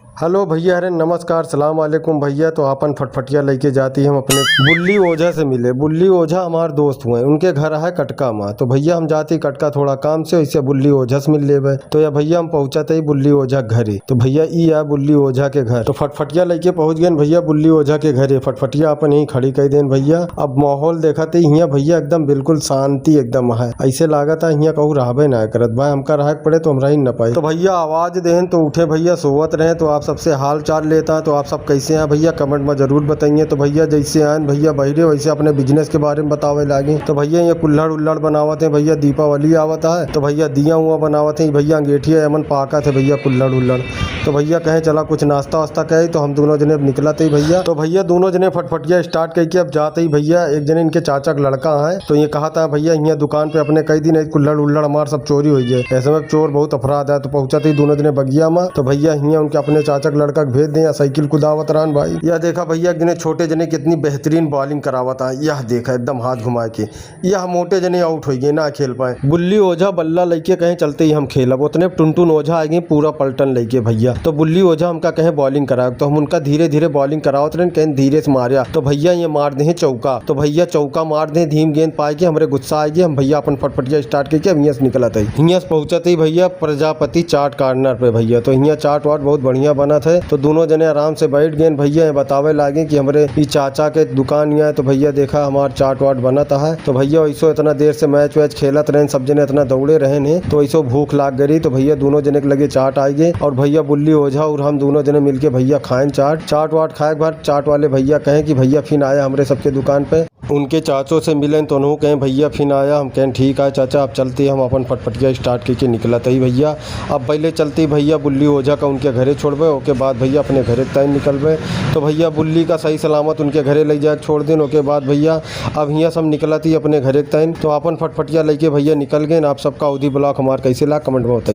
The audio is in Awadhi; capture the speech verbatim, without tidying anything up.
हेलो भइया, अरे नमस्कार, सलाम वालेकुम भइया। तो आपन फटफटिया लइके जाती हम अपने बुल्ली ओझा से मिले। बुल्ली ओझा हमार दोस्त हुए, उनके घर है कटका मा। तो भइया हम जाती कटका थोड़ा काम से, वैसे बुल्ली ओझा से मिल लेबे। तो या भइया हम पहुँचत ही बुल्ली ओझा के घरे। तो भइया ई आ बुल्ली ओझा के घर। तो फटफटिया लइके पहुँच गए भइया बुल्ली ओझा के घरे। फटफटिया अपन ही खड़ी कर देन भइया। अब माहौल देखत ही हियाँ भइया एकदम बिल्कुल शांति एकदम है, ऐसे लागत है हियाँ कहूँ रहबे ना करत। भाई हमका रहे के पड़े तो हम रही न पाई। तो भइया आवाज देहन तो उठे भइया, सोवत रहे। तो आप सबसे हाल चाल लेता है, तो आप सब कैसे हैं भइया, कमेंट में जरूर बताइए। तो भइया जैसे आयन भइया बहिरे, वैसे अपने बिजनेस के बारे में बतावे लागे। तो भइया ये कुल्हड़ उल्हड़ बनावत हैं भइया, दीपावली आवत है, तो भइया दिया हुआ बनावत हैं भइया, अंगेठिया एमन पाकत है भइया कुल्हड़ उल्हड़। तो भइया कहे चला कुछ नाश्ता वास्ता करे, तो हम दोनों जने अब निकलत ही भइया। तो भइया दोनों जने फटफटिया स्टार्ट करके अब जात ही भइया। एक जने इनके चाचा का लड़का है, तो ये कहत है भइया हियाँ दुकान पे अपने कई दिन एक कुल्हड़ उल्हड़ हमार सब चोरी होइ गए, ऐसे में चोर बहुत अपराध है। तो पहुँचत ही दोनों जने बगिया मा, तो भइया हियाँ उनके अपने चाचा का लड़का के भेज दें, या साइकिल कुदावत रहन भाई। यह देखा भइया एक जने छोटे जने कितनी बेहतरीन बॉलिंग करावत है, यह देखा एकदम हाथ घुमा के। यह मोटे जने आउट होइ गए, ना खेल पाए। बुल्ली ओझा बल्ला लइके कहे चलते ही हम खेलब, उतने टुनटुन ओझा आ गए पूरा पलटन लइके भइया। तो बुल्ली ओझा हमका कहे बॉलिंग कराओ, तो हम उनका धीरे धीरे बॉलिंग करावत रहन, कहे धीरे से मार्या। तो भइया ये मार दे चौका। तो भइया चौका मार दे, धीम गेंद पाए के हमरे गुस्सा आए गए। हम भइया अपन फटफटिया स्टार्ट करके अब हियाँ से निकलत ही। हियाँ से पहुँचत ही भइया प्रजापति चाट कॉर्नर पे भइया। तो हियाँ चाट वाट बहुत बढ़िया बनत है। तो दोनों जने आराम से बैठ गए भइया, ये बतावे लागे कि हमरे ई चाचा के दुकान यहाँ है। तो भइया देखा हमार चाट वाट बनत है। तो भइया वैसो इतना देर से मैच वैच खेलत रहन, सब जने इतना दौड़े रहन है, तो वैसो भूख लाग गई। तो भइया दोनों जने के लगे चाट आइ गए और भइया बुल्ली ओझा और हम दोनों जने मिलके भइया खाएन चाट। चाट वाट खाए के बाद चाट वाले भइया कहे कि भइया फिन आया हमरे सबके दुकान पे। उनके चाचो से मिलेन तो उन्हों कहें भइया फिन आया। हम कहें ठीक है चाचा, अब चलते हम अपन फटफटिया स्टार्ट करके निकलत ही भइया। अब पहले चलते भइया बुल्ली ओझा का उनके घरे छोड़बे, ओके बाद भइया अपने घरे के ताइन निकलबे। तो भइया बुल्ली का सही सलामत उनके घरे ले जाके छोड़ देन। ओके बाद भइया अब हियाँ से हम निकलत ही अपने घरे के ताइन, तो अपन फटफटिया लेके भइया निकल गए। आप सबका अवधी ब्लॉग हमार कैसे लाग कमेंट में बताइए।